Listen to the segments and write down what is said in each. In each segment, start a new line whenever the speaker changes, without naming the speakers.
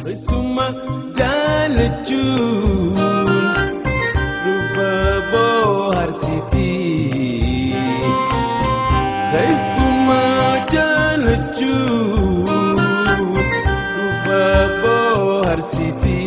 Keessuma jaalachuun dhufa bohaarsiti. Keessuma jaalachuun dhufa bohaarsiti.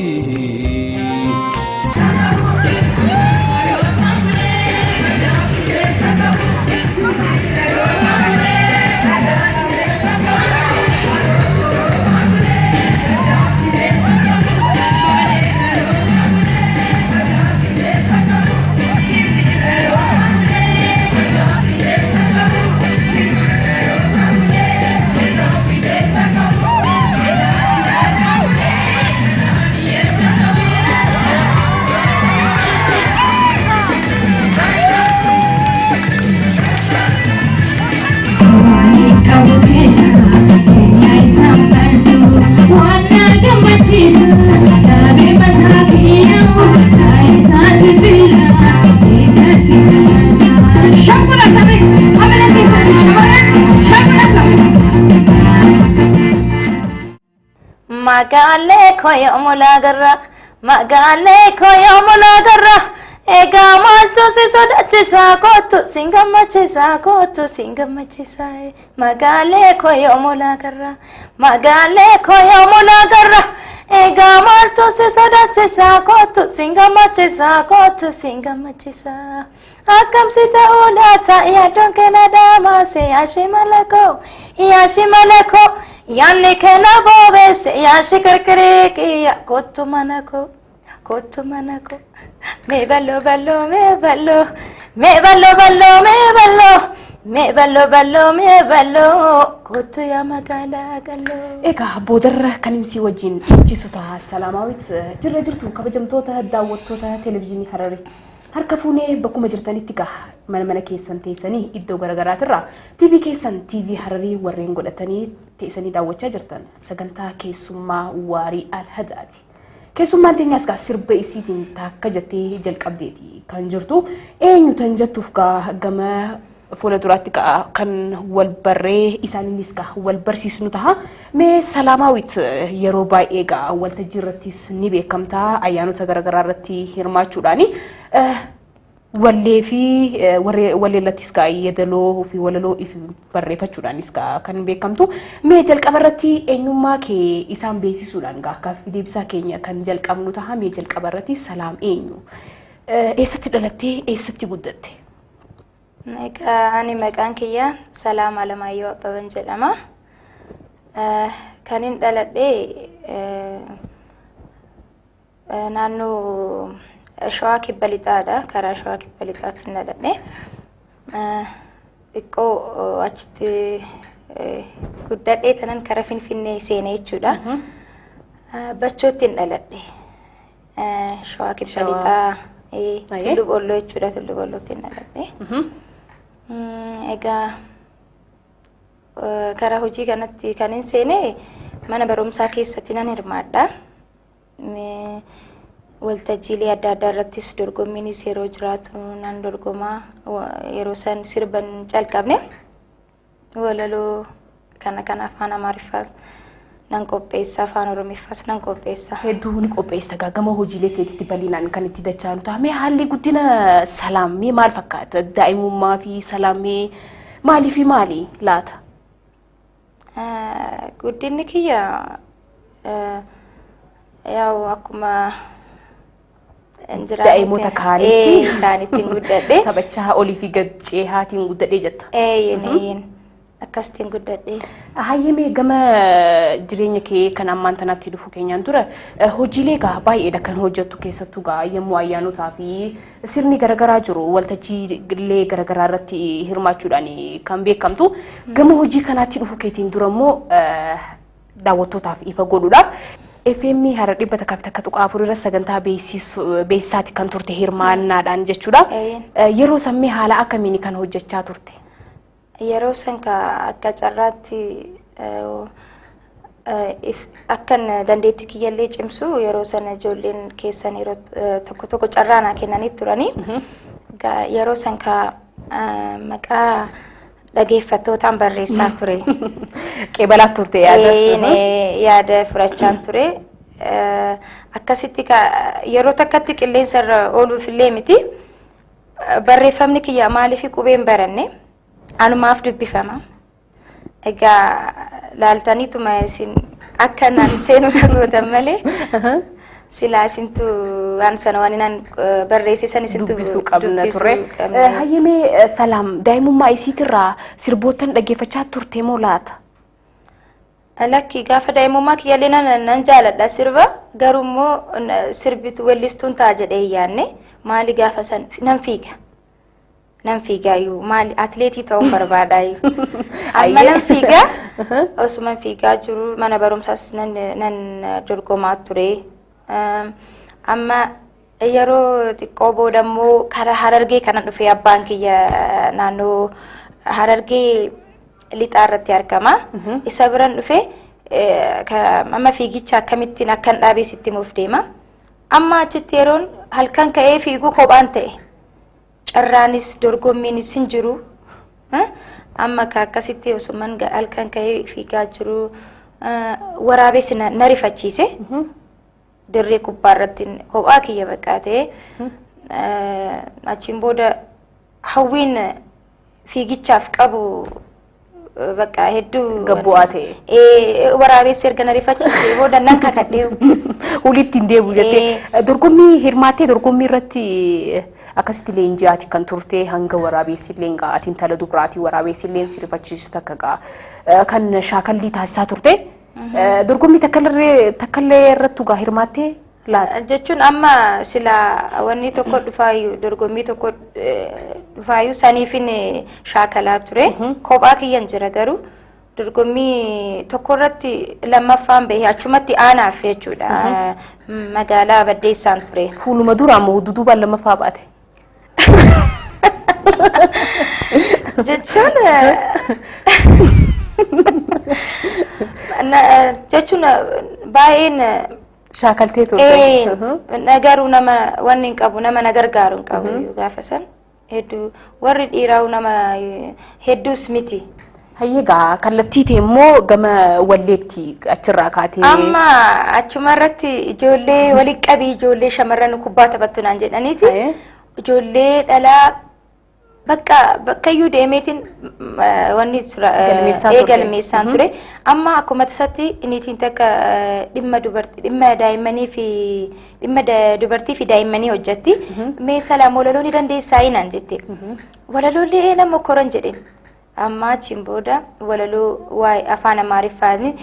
Magaalee koo yoomuu laagarra magaalee koo yoomuu laagarra egaa maaltu si sodaachisaa kootu sin gammachiisaa kootu sin gammachiisaa magaalee koo yoomuu laagarra magaalee koo yoomuu laagarra egaa maaltu si sodaachisaa kootu sin gammachiisaa kootu sin gammachiisaa. Akkamsi ta'uu laata yaaddoon keena daamaase yaashi malakoo yaashi malakoo yaanni keena boobeesse yaashi kirkirii qiyya kottu mana koo kottu mana koo mee balloo balloo mee balloo mee balloo balloo mee balloo mee balloo balloo mee balloo kottu yaa magaalaa qalloo.
Egaa boodarra kan inni wajjin dhiichisu ta'a. Salaamaawit jirra jirtu kabajamtoota daawwattoota televezyiinii Hararii. Harka fuunee bakkuma jirtanitti gaha mana mana keessan teessanii iddoo garaagaraatirraa TV keessan TV Hararii warreen godhatanii teessanii daawwachaa jirtan sagantaa keessummaa waarii alhadaati. Keessummaan teenyaas gaa sirba isiitiin takka jettee jalqabdeeti kan jirtu eenyu tan jettuuf gaa gama fuula duraatti gaa kan wal barree isaaniinis gaa wal barsiisnu ta'a. Mee Salaamaawit yeroo baay'ee gaa waltajjii irrattis ni beekamta ayyaanota garaagaraa irratti hirmaachuudhaani. Wallee fi wallee irrattis gaa yeedaloo fi walaloo barreeffachuudhaanis gaa kan beekamtu. Mee jalqaba irratti eenyummaa kee isaan beeksisuudhaan gaa gaaffii deebisaa keenya kan jalqabnu ta'a. Mee jalqaba irratti Salaam eenyu? Eessatti dhalattee eessatti guddatte?
Egaa ani maqaan kiyya Salaam Alamaayyoo Abbaban jedhama. Kanin dhaladhe naannoo Shawaa Kibba Lixaadha. Karaa Shawaa Kibba Lixaatti dhaladhe. Xiqqoo achitti guddadhee tanan karaa Finfinnee seene jechuudha. Bachootti dhaladhe. Shawaa Kibba Lixaa Tulluu Bolloo jechuudha. Tulluu Bollootti dhaladhe. Egaa karaa hojii kanatti kan hin seene mana barumsaa keessatti nan hirmaadha. Waltajjiilee adda addaa irrattis dorgommiinis yeroo jiraatu nan dorgomaa yeroo san sirban calqabne walaloo kana kan afaan Amaariffaas nan qopheessa afaan Oromiffaas nan qopheessa.
Hedduu ni qopheessa gaa gama hojiilee keetiitti bal'inaan kan itti dachaanu ta'a. Mee haalli guddina Salaam mee maal fakkaata? Daa'imummaa fi Salaam mee maalii fi maali laata?
Guddinni kiyya yaa'u akkuma
Daa'imoota kaanitti
kaanittiin guddadhe.
Taphachaa olii fi gad ceehaatiin guddadhee jetta.
Eeyyen eeyyen akkasitiin guddadhe.
Hayyamee gama jireenya kee kan ammaan tanaatti dhufu keenyaan dura hojiilee gaa baay'eedha kan hojjettu keessattuu gaa yommuu ayyaanotaa fi sirni garaagaraa jiru waltajjiilee garaagaraa irratti hirmaachuudhaan kan beekamtu. Gama hojii kanaatti dhufu keetiin dura immoo daawwattootaaf ifa godhuudhaaf FM Harar 101.4 irra sagantaa beeksisaati kan turte hirmaannaadhaan jechuudha. Yeroo sammee haala akkamiin kan hojjechaa turte?
Yeroo san akka carraatti akkan dandeettii kiyyallee cimsu yeroo sana ijoolleen keessan yeroo tokko tokko carraa naa kennanii turanii. Yeroo san ka maqaa dhageeffattootaan barreessaa ture.
Qeebalaa turte yaada.
Yaada fudhachaan ture. Akkasitti yeroo takkatti qilleensa irra ooluuf illee miti. Barreeffamni kiyya maaliif qubeen baranne anumaaf dubbifama. Egaa laaltaniituma isin akka naan seenuu na gootan malee silaa isintu waan sana waan inaan barreessisan isintu
dubbisuu qabna
dubbisuu
turre.
Qabna.
Hayyamee Salaam daa'imummaa isiitirraa sirboottan dhaggeeffachaa turte moo laata?
Lakki, gaafa daa'imummaa kiyyaallee nan jaaladha sirba, garuu immoo sirbitu weellistuun ta'a jedhee hin yaadne. Maali, gaafa san nan fiiga. Nan fiigaayyuu, maali, atileetii ta'uun barbaadaayyuu. Amma nan fiigaa, osuma fiigaa jiru mana barumsaas nan dorgomaa ture. Amma yeroo xiqqoo booda immoo karaa Harargee kana dhufee, abbaan kiyya naannoo Harargee lixaa irratti argama. Isa biran dhufee amma fiigicha akkamittiin akkan dhaabee sitti himuuf deema. Amma achitti yeroon halkan ka'ee fiigu kophaan ta'e. Carraanis dorgommiinis hin jiru. Amma ka akkasitti osuman halkan ka'ee fiigaa jiru waraabessi na rifachiise. Dirree kubbaa irratti kophaa kiyya bakka ta'e. Achiin booda hawwiin fiigichaaf qabu bakka hedduu
Gabbu'aa ta'e.
Waraabessi erga na rifachiise booda nan kakadhee.
Walitti hin deebi'u jettee. Dorgommii hirmaattee, dorgommii irratti akkasitti leenji'aati kan turte, hanga waraabessi illee gaa ati intala dubraatii waraabessi illee si rifachiisu takka gaa kan shaakallii taasisaa turte. Dorgommii takkallee irrattu gaa hirmaattee laata?
Jechuun amma sila wanni tokko dhufaayyuu, dorgommii tokko dhufaayyuu saniifin shaakalaa ture. Kophaa kiyyan jira, garuu dorgommii tokko irratti lammaffaan bahe, achumatti aanaaf jechuudha. Magaalaa Baddeessaan ture.
Fuuluma duraa moo duduubaan lammaffaa baate?
Jechuun baay'een
Shaakaltee turte.
Garuu nama wanni hin qabu, nama na gargaaru hin qabu gaafa san, hedduu warri dhiiraa nama hedduus miti.
Hayyee, gaa kallattii ta'e immoo gama walleetti achirraa kaatee.
Amma achuma irratti ijoollee walitti qabii, ijoollee shamarran kubbaa taphattu naan jedhaniiti. Ijoollee dhalaa bakka bakkayyuu deemeetiin wanni tura
Galmeessaa turte.
Galmeessaan ture. Amma akkuma tasatti niitiin takka dhimma dubartii, dhimma daa'immanii fi dhimma dubartii fi daa'immanii hojjetti. "Mee Salaam, walaloo ni dandeessaa?" naan jette. Walaloolee nama koran jedheen. Amma achiin booda walaloo waa'ee afaan Amaariffaan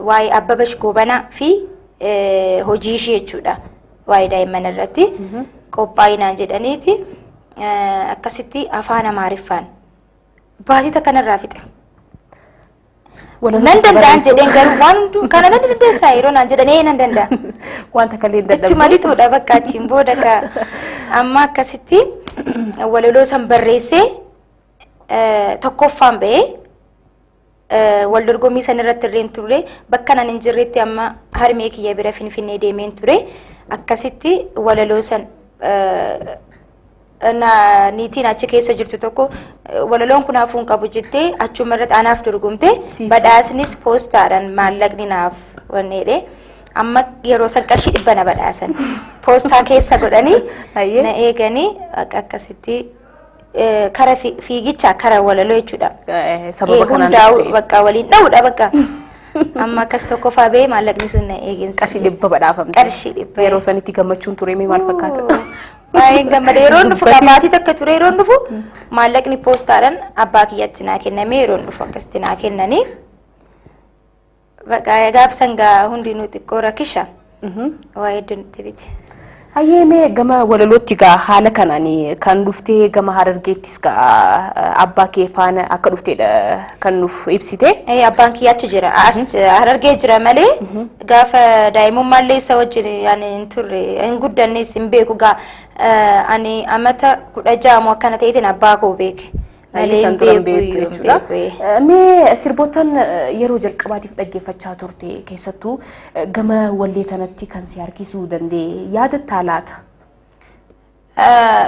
waa'ee Abbabash Gobanaa fi hojii ishee jechuudha. Waa'ee daa'imman irratti qophaa'inaan jedhaniiti akkasitti afaan Amaariffaan baatii takkanarraa fixe.
Walaloo
Nan
takka
danda'an
barreessuu.
jedheen, garuu waan hunduu kana nan dandeessaa yeroo naan jedhan, ee, nan danda'a.
Waan takka illee hin
Itti
dadhabdu.
malituudha bakka. Achiin booda ka amma akkasitti walaloo san barreessee tokkoffaan ba'ee, wal dorgommii san irratti irreen turre, bakka nan hin jirretti amma harmee kiyya bira Finfinnee deemeen ture. Akkasitti walaloo san na niitiin achi keessa jirtu tokko walaloon kun hafuu hin qabu jettee achuma irratti anaaf dorgomte.
Siif.
Badhaasnis poostaadhaan maallaqni naaf wanneedhe. Amma yeroo san qarshii 100 na badhaasan, poostaa keessa godhanii na eeganii akkasitti kara fiigichaa kara walaloo jechuudha.
Sababa kanaan
Hundaa'u
dhufte.
Bakka waliin dha'uudha bakka. Amma akkas tokkoffaa ba'ee maallaqni sun na eeginsa.
Qarshii 100 badhaafamte.
Qarshii 100.
Yeroo sanitti gammachuun ture mee maal fakkaata?
Baay'een gammada. Yeroon dhufu
Dubbati.
qabaatii takka ture, yeroon dhufu maallaqni poostaadhaan abbaa kiyyatti naa kenname, yeroon dhufu akkasitti naa kennanii. Bakka gaaf sangaa hundinuu xiqqoo rakkisha. Waa hedduu nutti bite.
Hayyee, mee gama walalootti gaa haala kanaan kan dhuftee, gama Harargeettis gaa abbaa kee faana akka dhufteedha kan nuuf ibsite.
Abbaan kiyya achi jira. As Harargee jira malee gaafa daa'imummaallee isa wajjin ani hin turre, hin guddannes, hin beeku gaa. Ani amata 16 moo akkana ta'eetiin abbaa koo beeke. Malee
San
hin
dura hin
beeku
beektu
iyyuu, hin
jechuudha.
beeku.
Mee sirboottan yeroo jalqabaatiif dhaggeeffachaa turte, keessattuu gama wallee tanatti kan si harkisuu danda'e yaadattaa laata?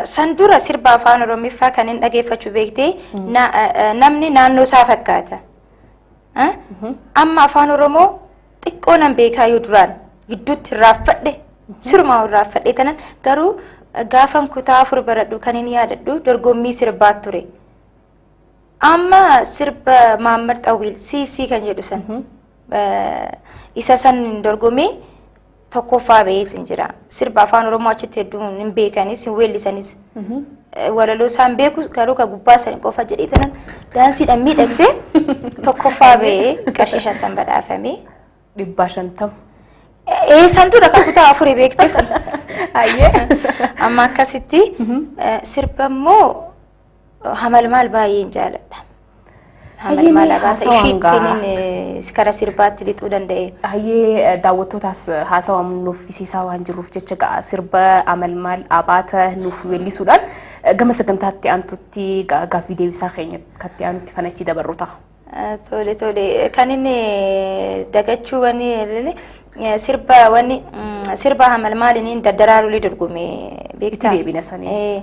San dura sirba afaan Oromiffaa kan hin dhageeffachuu beektee, namni naannoo isaa fakkaata. Amma afaan Oromoo xiqqoo nan beekaayyuu duraan. Gidduutti irraanfadhe. Sirumaa irraanfadhe tanan garuu gaafan kutaa 4 baradhu kan hin yaadadhu dorgommii sirbaa ture. Amma sirba Maammar Xawiil Siisii kan jedhu san isa san dorgomee tokkoffaa baheetiin jira. Sirba afaan Oromoo achitti hedduun hin beekanis hin weellisanis. Walaloo isaan beeku garuu ka gubbaa san qofa jedhee tanan daansiidhaan miidhagsee tokkoffaa bahee qarshii 50 badhaafame.
550.
San dura kan kutaa 4 beekte sun.
Hayyee.
Amma akkasitti sirba immoo hamalmaal baay'een jaaladha. Hamalmaal abaata ishiitti karaa sirbaatti lixuu danda'e.
Hayyee daawwattootaas haasawaa nuuf isiisaa waan jiruuf jecha ga'a sirba amalmaal abaata nuuf weellisuudhaan gama sagantaatti aantutti gaaffii deebisaa keenya katti aanutti kan achi dabarru ta'a.
Tole tole kan inni dagachuu wanni sirba wanni sirba hamalmaaliin daddaraaruu dorgome beektaa?
Itti deebina sanii.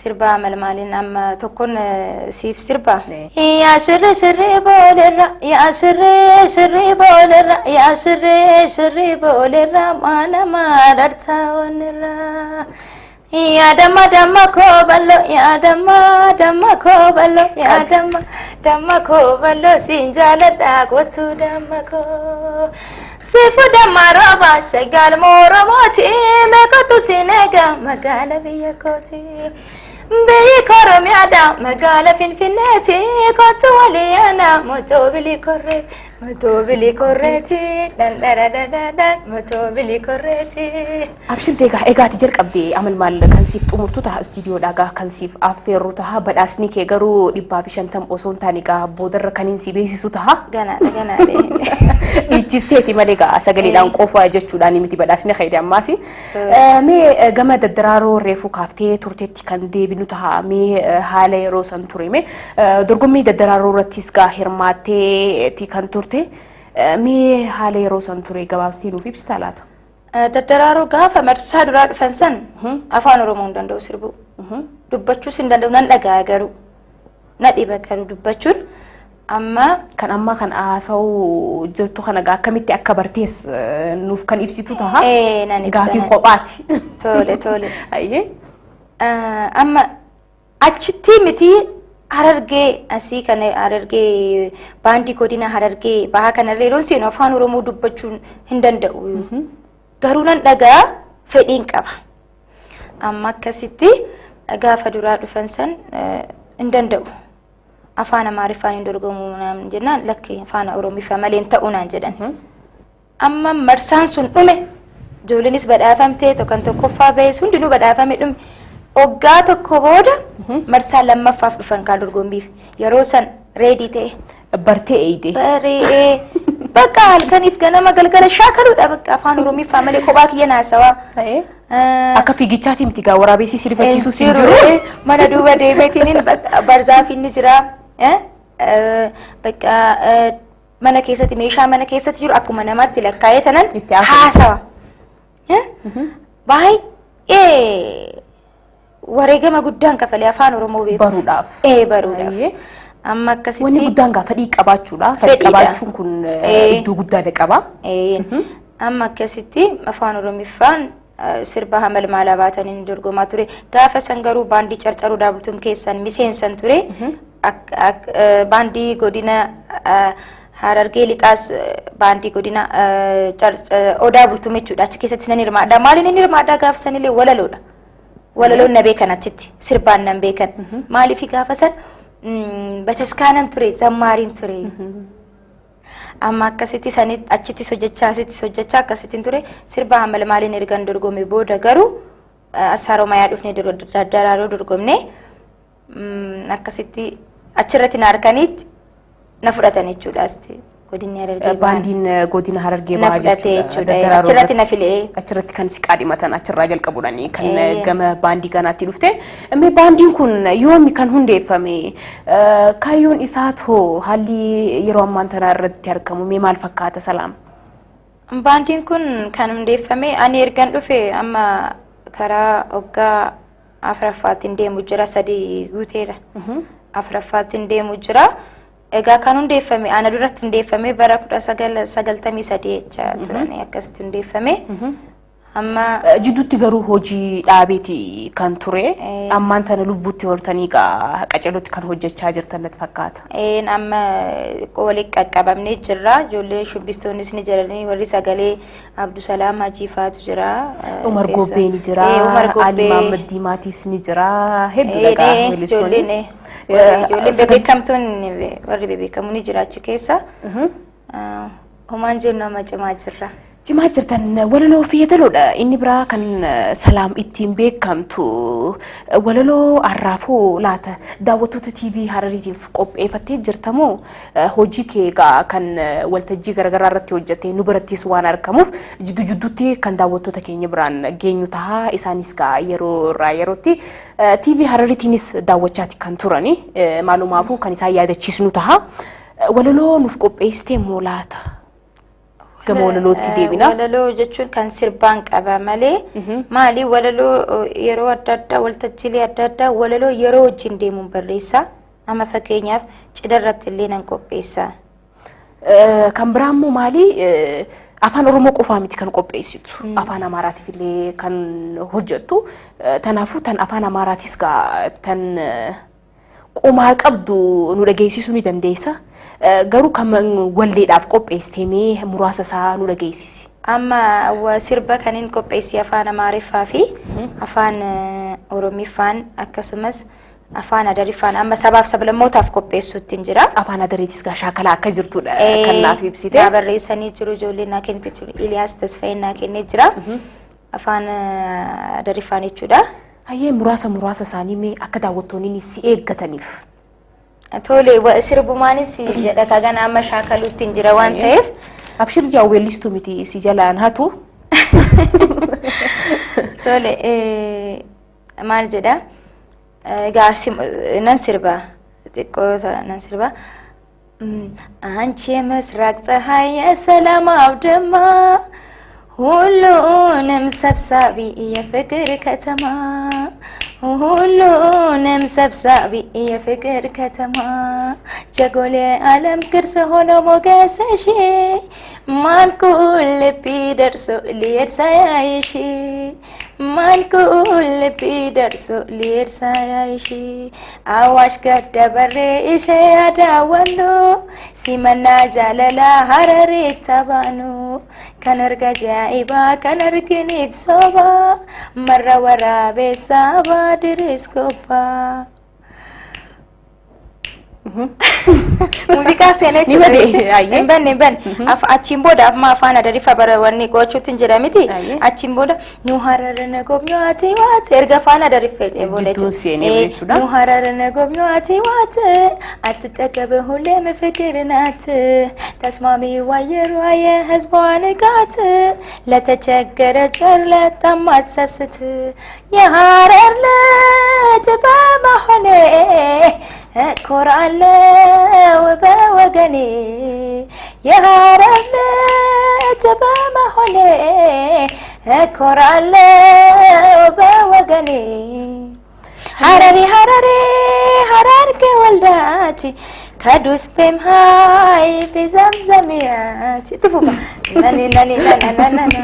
Sirba hamalmaaliin amma tokkoon siif sirba. Yaa shirri shirri boolerra yaa shirri shirri boolerra yaa shirri shirri boolerra maana maadhartaa wannirra. Yaa damma damma koo ballo yaa damma damma koo ballo yaa damma damma koo ballo siin jaaladha kottu damma koo. Siifu damma rooba shaggaal mooromooti meeqotu siin eega magaala biyya kooti. Biyyi Oromiyaadha magaala Finfinneeti kottu waliyaana mootoobilii korreeti mootoobilii korreeti dhandhara mootoobilii korreeti.
Abshir Zeegaa egaati jalqabdee amalmaal kan siif xumurtu ta'a istiidiyoodhaa gaa kan siif affeerru ta'a badhaasni kee garuu 150 osoo hin taane gaa boodarra kan hin si beeksisu ta'a.
Ganaadha ganaadha.
Dhiichisteeti malee gaa sagaleedhaan qofa jechuudhaan miti badhaasni keeti ammaas. Mee gama daddaraaroo reefu kaaftee turteetti kan deebinu ta'a mee haala yeroo san ture mee dorgommii daddaraaroo irrattis gaa hirmaatteeti kan turte mee haala yeroo san ture gabaabsitee nuuf ibsitaa laata?
Daddaraaroo gaafa marsaa duraa dhufan san afaan Oromoo hin danda'u sirbuu. Dubbachuus hin danda'u nan dhaga'a garuu. Na dhiba garuu dubbachuun amma.
Kan ammaa kan haasa'uu jirtu kana gaa akkamitti akka bartees nuuf kan ibsitu ta'a.
Nan ibsa.
Gaafii kophaati.
Tole tole.
Hayyee.
Amma achitti miti Harargee asii kana Harargee baandii godina Harargee bahaa kanarra yeroo seenu afaan Oromoo dubbachuun hin danda'u. Garuu nan dhagaa fedhiin qaba. Amma akkasitti gaafa duraa dhufan san hin danda'u. Afaan Amaariffaan hin dorgomu naan jennaan lakkee afaan Oromiffaa malee hin ta'u naan jedhan. Amma marsaan sun dhume ijoolleenis badhaafamtee tokkon tokkoffaa bahees hundinuu badhaafame dhume. Waggaa tokko booda marsaa lammaffaaf dhufan kaan dorgommiif yeroo san reedii ta'e.
Bartee eeyite.
Baree bakka halkaniif ganama galgala shaakaluudha bakka afaan Oromiffaa malee kophaa kiyya naasawaa.
Akka fiigichaati miti gaa waraabessi si rifachiisu si jiru.
Mana duuba deemeetiin barzaafiin ni jira. Bakka mana keessatti meeshaa mana keessatti jiru akkuma namaatti lakkaa'ee tanan haasawa. Baay'ee wareegama guddaan kafalee afaan Oromoo beeku.
Baruudhaaf.
Baruudhaaf. Amma akkasitti.
Wanni guddaan gaa fedhii qabaachuudha. Fedhii qabaachuun kun iddoo guddaa qaba.
Amma akkasitti afaan Oromiffaan sirba hamalmaal abaataniin dorgomaa ture. Gaafa san garuu baandii carcaruu daabultuun keessan miseensan ture. Baandii godina Harargee lixaas baandii godina Odaa Bultuum jechuudha. Achi keessatti nan hirmaadha. Maaliin inni hirmaadha gaafa sanillee walaloodha. Walaloon na beekan achitti sirbaan nan beekan. Maaliif gaafa san bataskaanan ture zammaariin ture. Amma akkasitti sanitti achittis hojjechaa asittis hojjechaa akkasittiin ture sirba hamalmaaliin ergan dorgome booda garuu Asaaromayaa dhufnee daddaraaroo dorgomne akkasitti achirratti na harkaniitti na fudhatan jechuudha asti godinni Harargee bahaa.
Baandiin godina Harargee
Na
bahaa
fudhate
jechuudha.
jechuudha. Achirratti na filee.
Achirratti kan si qaadhimatan achirraa jalqabuudhaan kan gama baandii kanaatti dhufte. Mee baandiin kun yoomi kan hundeeffame? Kaayyoon isaa too haalli yeroo ammaan tanaa irratti argamu mee maal fakkaata Salaam?
Baandiin kun kan hundeeffame ani ergan dhufe amma karaa waggaa afuraffaattiin deemu jira 3 guuteera. Afuraffaattiin deemu jira. Egaa kan hundeeffame ana duratti hundeeffame bara 1993 jecha turani akkasitti hundeeffame. Amma
Jidduutti garuu hojii dhaabeeti kan ture. Ammaan tana lubbuutti hortanii egaa qaceelootti kan hojjechaa jirtan natti fakkaata.
Een amma walitti qaqqabamnee jirra. Ijoolleen shubbistoonnis ni jiranii, warri sagalee Abdusalaam Hajiifaatu jira.
Umar Gobbee ni jira.
Umar
Ali
Gobbee.
Mahammad Diimaatiis ni jira. Hedduu dhagaa weellistoonni.
Ijoolleen ijoolleen bebeekamtuun warri bebeekamu ni jira achi keessa. Homaan jennu amma cimaa jirra.
Cimaa jirtan. Walaloo fi yeedaloodha. Inni biraa kan Salaam ittiin beekamtu walaloo arraafoo laata daawwattoota TV Harariitiif qopheeffattee jirtamoo hojii kee egaa kan waltajjii garaagaraa irratti hojjettee nu birattis waan argamuuf jiddu jidduutti kan daawwattoota keenya biraan geenyu ta'a. Isaanis gaa yeroo irraa yerootti TV Harariitiinis daawwachaati kan turani. Maalumaafuu kan isaan yaadachiisnu ta'a. Walaloo nuuf qopheessitee moo laata? Gama walalootti deebina.
Walaloo jechuun kan sirbaan qaba malee maali, walaloo yeroo adda addaa waltajjiilee adda addaa walaloo yeroo wajjin deemuun barreessa. Amma fakkeenyaaf cidha irratti illee nan qopheessa.
Kan biraa immoo maali, afaan Oromoo qofaa miti kan qopheessitu, afaan Amaaraatiif illee kan hojjettu. Tanaafuu tan afaan Amaaraatis gaa tan qomaa qabdu nu dhageessisuu ni dandeessa. Garuu kan walleedhaaf qopheessitee mee muraasa isaa nu dhageessisi.
Amma sirba kanin qopheesse afaan Amaariffaa fi afaan Oromiffaan akkasumas afaan Adariffaan amma sabaaf sablammootaaf qopheessuutti hin jira.
Afaan Adareetis gaa shaakalaa akka jirtudha kan naaf ibsite.
Naa barreessanii jiru, ijoolleen naa kennite jiru. Iliyaas Tasfaayeen naa kennee jira. Afaan Adariffaan jechuudha.
Hayyee, muraasa muraasa isaanii mee akka daawwattoonni si eeggataniif.
Tole, sirbumaanis jedha kagana amma shaakaluutti hin jira waan ta'eef.
Abshir, jaa weellistuu miti si jalaan hatu.
Tole, maal jedha? Egaa nan sirba, xiqqoo nan sirba. አንቺ የምስራቅ ፀሐይ የሰላም አውድማ፣ ሁሉንም ሰብሳቢ የፍቅር ከተማ፣ ሁሉንም ሰብሳቢ የፍቅር ከተማ፣ ጀጎሌ ዓለም ቅርስ ሆኖ ሞገስሽ፣ ማንኩን ልቢ ደርሶ ሊሄድ ሳያይሽ፣ ማንኩን ልቢ ደርሶ ሊሄድ ሳያይሽ፣ አዋሽ ገደበሬ ኢሼ አዳወሎ ሲመና ጃለላ ሀረሬ ተባኑ kan arga jaa'ibaa kan arginiif soba marra waraabessaa baadiris gobbaa. Muuziqaa seenee.
Ni bade, ayyee.
Hin banne, hin banne. Achiin booda amma afaan Adariffaa bara wanni qo'achuutti hin jedhamiti.
Ayyee.
Achiin booda nu hararana gobnyaati waate erga afaan Adariffaa jedhee booda
Jidduun
jechuudha.
seenee jechuudha.
Nu hararana gobnyaati waate አትጠገብ ሁሌም ፍቅር ናት፣ ተስማሚ አየሯ የህዝቧ ንቃት፣ ለተቸገረ ቸር ለጠማት ሰስት፣ የሀረር ልጅ በመሆኔ እኮራለሁ በወገኔ፣ የሀረር ልጅ በመሆኔ እኮራለሁ በወገኔ፣ ሀረሪ ሀረሪ ሀረርጌ ወልዳች ከዱስፔም ሀይ ቢዘምዘሚያች ትፉፋ ለሊ ለሊ ለለለለላ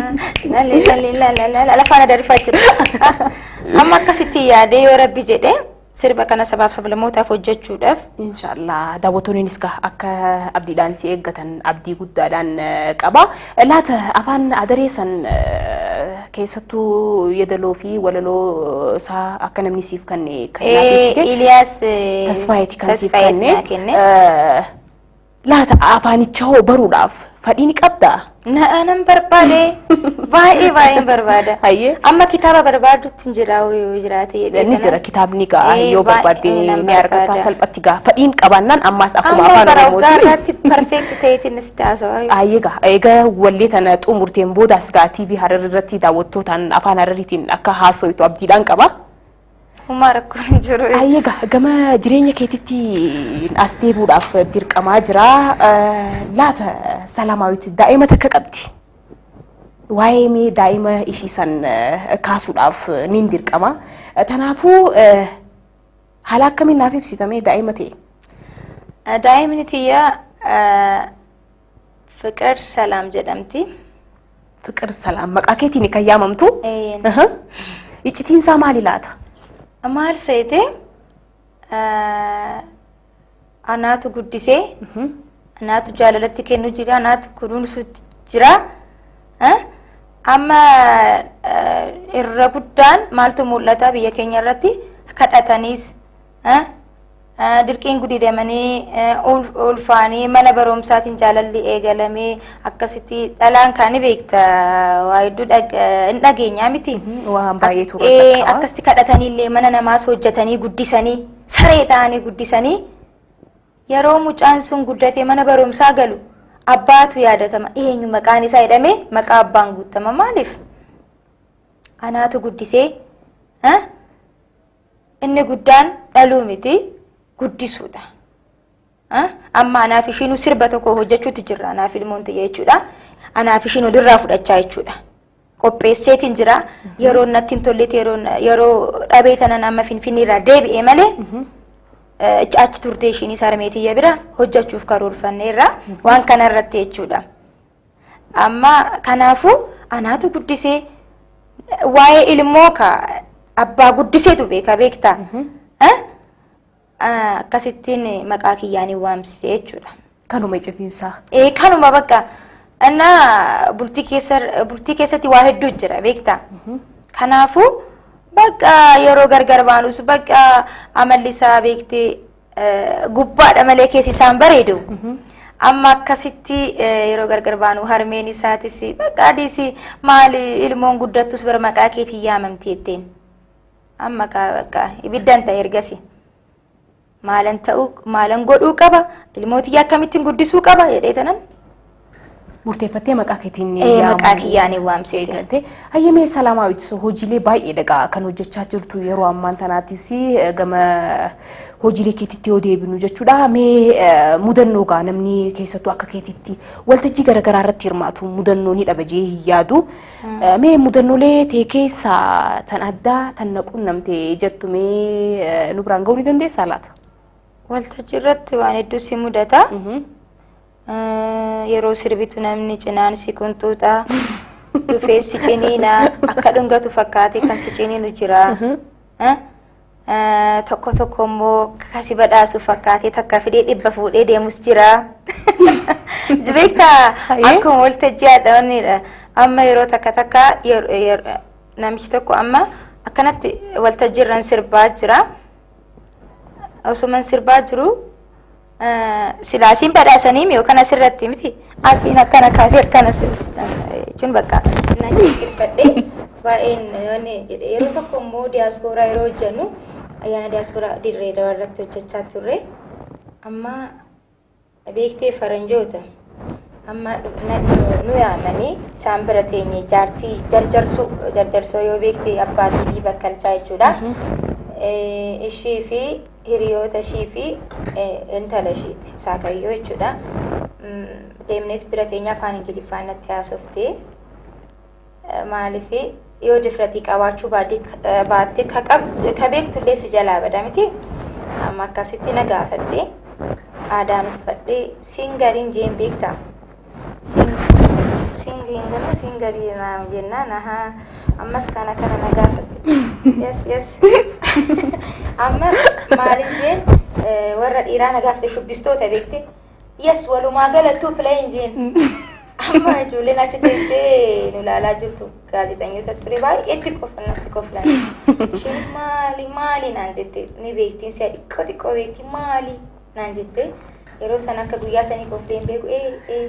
ለሊ ለሊ ለለለላ lafaan Adariffaa jechuudha. Amma akkasitti yaadee yoo Rabbi jedhe sirba kana sabaaf sablammootaaf hojjechuudhaaf.
Inshaallah, daawwattoonnis gaa akka abdiidhaan si eeggatan abdii guddaadhaan qaba. Laata afaan Adaree san keessattuu yeedaloo fi walaloo isaa akka namni siif kenne kan naaf ibsite.
Iliyaas
Tasfaayeeti kan siif
Tasfaayeeti
kenne.
naa kenne.
Laata afaanicha hoo baruudhaaf fedhii ni qabdaa?
Nan barbaade, baay'ee baay'een barbaada.
Hayyee.
Amma kitaaba barbaadutti hin jira yoo jiraate jedhee
Ni
kana.
jira kitaabni gaa yoo
baay'ee
barbaadde
nan
ni argata
barbaada.
Salphatti gaa fedhiin qabaannaan ammaas akkuma
Amma
afaan
bara waggaa
Oromootiin.
irratti perfect ta'eetiin sitti haasawaa.
Ayyee, gaa egaa wallee tana xumurteen boodaas gaa TV Harar irratti daawwattootaan afaan Harariitiin akka haasoytu abdiidhaan qaba.
Homaa rakkoon hin jiru.
Ayyee, gaa gama jireenya keetitti as deebi'uudhaaf dirqamaa jira. Laata Salaamaawit daa'ima takka qabdi. Waa'ee mee daa'ima ishii san kaasuudhaaf nin dirqama. Tanaafuu haala akkamiin naaf ibsita mee daa'ima ta'e?
Daa'imni tiyya Fiqir Salaam jedhamti.
Fiqir Salaam maqaa keetiin kan yaamamtu?
Eeyyeen.
Iccitiin isaa maali laata?
Maal seete, anaatu guddisee, anaatu jaalalatti kennu jira, anaatu kunuunsuutti jira. Amma irra guddaan maaltu mul'ata biyya keenya irratti? Kadhataniis, dirqiin gudeedamanii, ulfaanii, mana barumsaatiin jaalalli eegalamee, akkasitti dhalaan kaani beekta, waa hedduu hin dhageenyaa miti.
Waan baay'eetu
irra. Akkasitti kadhataniillee, mana namaas hojjetanii guddisanii, saree ta'anii guddisanii, yeroo mucaan sun guddatee mana barumsaa galu abbaatu yaadatama. Eenyu maqaan isaa jedhamee maqaa abbaan guutama. Maaliif? Anaatu guddisee. Inni guddaan dhaluu miti, guddisuudha. Amma anaaf ishiinuu sirba tokko hojjechuutti jirra, anaaf ilmoon tiyya jechuudha. Anaaf ishiin walirraa fudhachaa jechuudha. Qopheesseetiin jira. Yeroo natti hin tolletti, yeroo dhabee tanan amma Finfinnee irraa deebi'e malee, achi turtee ishiinis harmee tiyya bira hojjechuuf karoorfanneerra waan kana irratti jechuudha. Amma kanaafuu anaatu guddisee, waa'ee ilmoo ka abbaa guddiseetu beeka, beektaa. Akkasittiin maqaa kiyyaanii waamsisee jechuudha.
Kanuma icciitiinsaa.
Ee, kanuma bakka. Innaa bultii keessatti waa hedduu jira, beektaa. Kanaafuu bakka yeroo gargar baanus bakka amalli isaa beektee gubbaadha malee keessi isaan bareedu. Amma akkasitti yeroo gargar baanu harmeen isaatis bakka adiis maali, ilmoon guddattus bara maqaa keetiin yaamamti jetteen. Amma bakka ibiddaan ta'e ergasi. Maalan ta'uu, maalan godhuu qaba, ilmootiyyaa akkamittiin guddisuu qaba jedhee tanan
Murteeffattee maqaa keetiin
maqaa kiyyaanii waamsise.
Eegalte. Hayyamee Salaamaawit, hojiilee baay'ee dhagaa kan hojjechaa jirtu yeroo ammaan tanaatis gama hojiilee keetitti yoo deebinu jechuudha. Mee mudannoo gaa namni keessattuu akka keetitti waltajjii garaagaraa irratti hirmaatu mudannoo ni dhaba jee hin yaadu. Mee mudannoolee tee keessaa tan addaa tan na qunnamte jettu mee nu biraan ga'uu ni dandeessaa laata?
Waltajjii irratti waan hedduu si mudata. Yeroo sirbitu namni cinaan si qunxuuxa. Dhufee si ciniina, akka dhungatu fakkaate kan si ciniinu jira. Tokko tokko immoo kasi badhaasu fakkaatee takka fidee 100 fuudhee deemus jira. Beektaa, akkuma waltajjii haadha. Amma yeroo takka takka namichi tokko amma akkanatti waltajjii irraan sirbaa jira. Osuman sirbaa jiru silaasiin badhaasanii yookaan asirratti miti, asiin akkana kaasee akkana jechuun bakka na qirqirfadhee baay'een wanni jedhe. Yeroo tokko immoo diyaaspooraa yeroo hojjennu, ayyaana diyaaspooraa Dirree Dawaa irratti hojjechaa turre. Amma beektee faranjoota amma nu yaamanii isaan bira teenye, jaartii jarjarsuu, jarjarsoo yoo beekte, abbaatii fi bakkalchaa jechuudha. Ishii fi hiriyoota ishii fi intala ishiiti saakayyoo jechuudha. Deemneet bira teenya, afaan Ingiliffaa natti haasoftee, maaliif yoo difratii qabaachuu baatte ka beektullee si jalaa bada miti. Amma akkasitti na gaafatte, aadaan uffadhee singeriin jeen beektaa. Singing kana singerii naam jennaan, ahaa, ammas kana kana na gaafatte. Yes, amma maalin jeen, warra dhiiraa na gaafatte, shubbistoota beekte. Yes, walumaa galattuu playing jeen. Amma ijoolleen achi teessee nu ilaalaa jirtu gaazexeessitoota ture, baay'eetti natti koflan. Isheenis maali maali naan jette, ni beektiin si'a xiqqoo xiqqoo beekti, maali naan jette. Yeroo sana akka guyyaa sanii koflee hin beeku.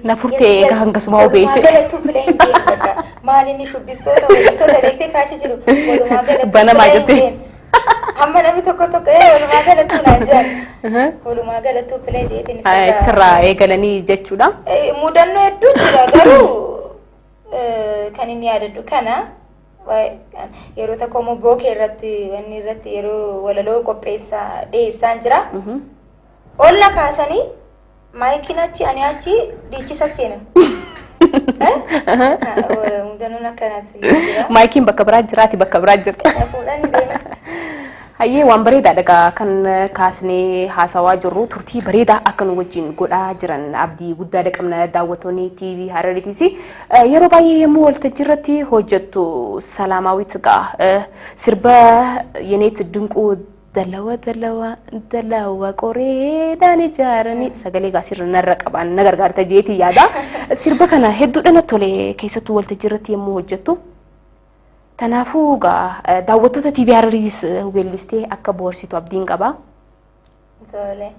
Na furtee egaa hangasuma hoo beekte.
Walumaa galattuu playing jeen bakka maali inni shubbistoota shubbistoota beektee kaachi jiru, walumaa galattuu
Banamaa jettee.
Amma namni tokko tokko walumaa galattuu naan jedhan. Walumaa galattuu play jeetiin.
Achirraa eegalanii jechuudha.
Mudannoo hedduu jira, garuu kan inni yaadadhu kana. Yeroo tokko immoo bookee irratti, wanni irratti yeroo walaloo qopheessaa dhiyeessaan jira. Ol na kaasanii maayikiin achi, ani achi dhiichisa seenan. Mudannoon akkanaas jira.
Maayikiin bakka biraa jiraati, bakka biraa jirta.
Fuudhanii deeman.
Hayyee, waan bareedaadha egaa kan kaasnee haasawaa jirru. Turtii bareedaa akka nu wajjin godhaa jiran abdii guddaa qabna daawwattoonni TV Harariitis. Yeroo baay'ee yommuu waltajjii irratti hojjettu, Salaamaawit, gaa sirba Yeneet Dinquu "Dalawa dalawa dalawa qoreedhaan ijaaranii" sagalee gaa sirra narra qaban na gargaarta jeetii yaada. Sirba kana hedduudha natti tole, keessattuu waltajjii irratti yommuu hojjettu. Kanaafuu gaa daawwattoota TV Harariis weellistee akka boharsitu abdiin qaba.
Tole.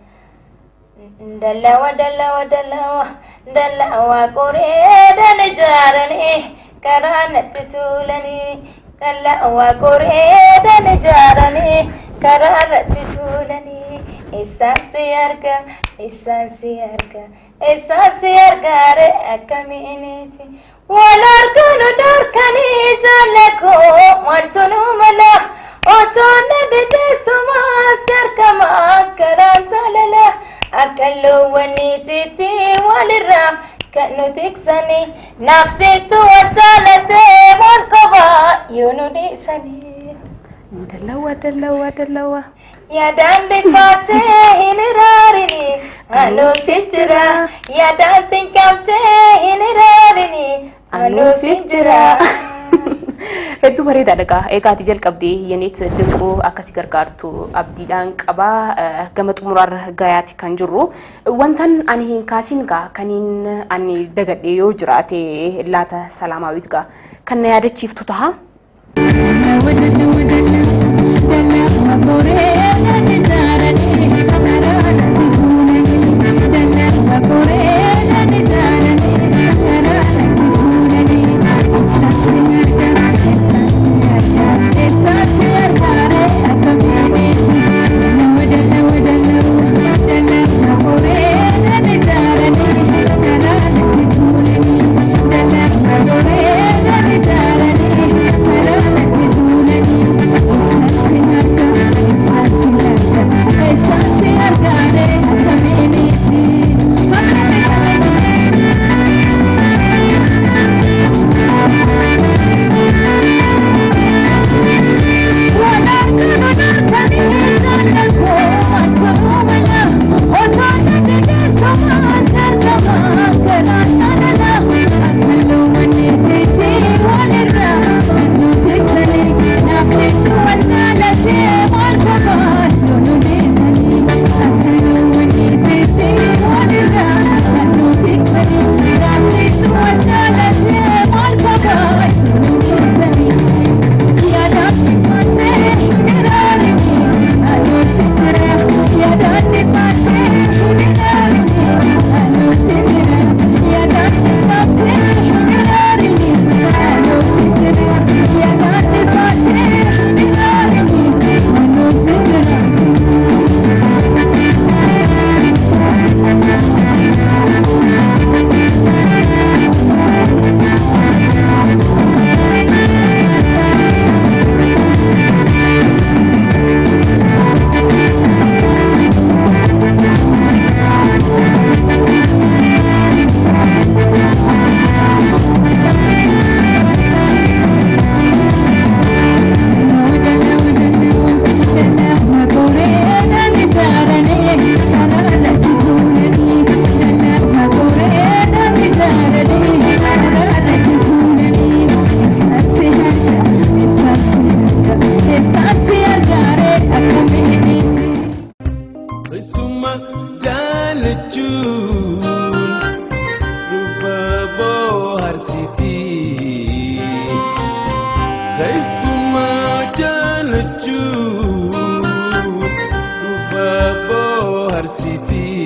Dalawa dalawa dalawa dalawa qoreedhaan ijaaranii karaa natti tuulanii, dalawa qoreedhaan ijaaranii karaa natti tuulanii, isaan si arga, isaan si arga, isaan si argaare, akkamiiniti wal arganu dhorkanii? Jaalakoo, maaltu nu mala? Otoo na dandeessumaa si argama karaan jaalala akka loowwaniititti walirraa kan nu tiksanii, nafsitu wal jaalatee maal qaba yoo nu dhiisanii.
Dalawa dalawa dalawa.
Yaadaan dhifaatee hin iraarini, anuu si jira. Yaadaan tinqamtee hin iraarini, anuu si jira.
Hedduu bareedaadha egaa. Egaa ati jalqabdee, Yeneet Dinquu akkasi gargaartu abdiidhaan qabaa. Gama xumuraarra gayaati kan jirru. Wantan ani hin kaasin gaa kaniin ani dagadhe yoo jiraate laata, Salaamaawit, gaa kan na yaadachiiftu taha.
Keessuma jaalachuun dhufa bohaarsitii. Keessuma jaalachuun dhufa bohaarsitii.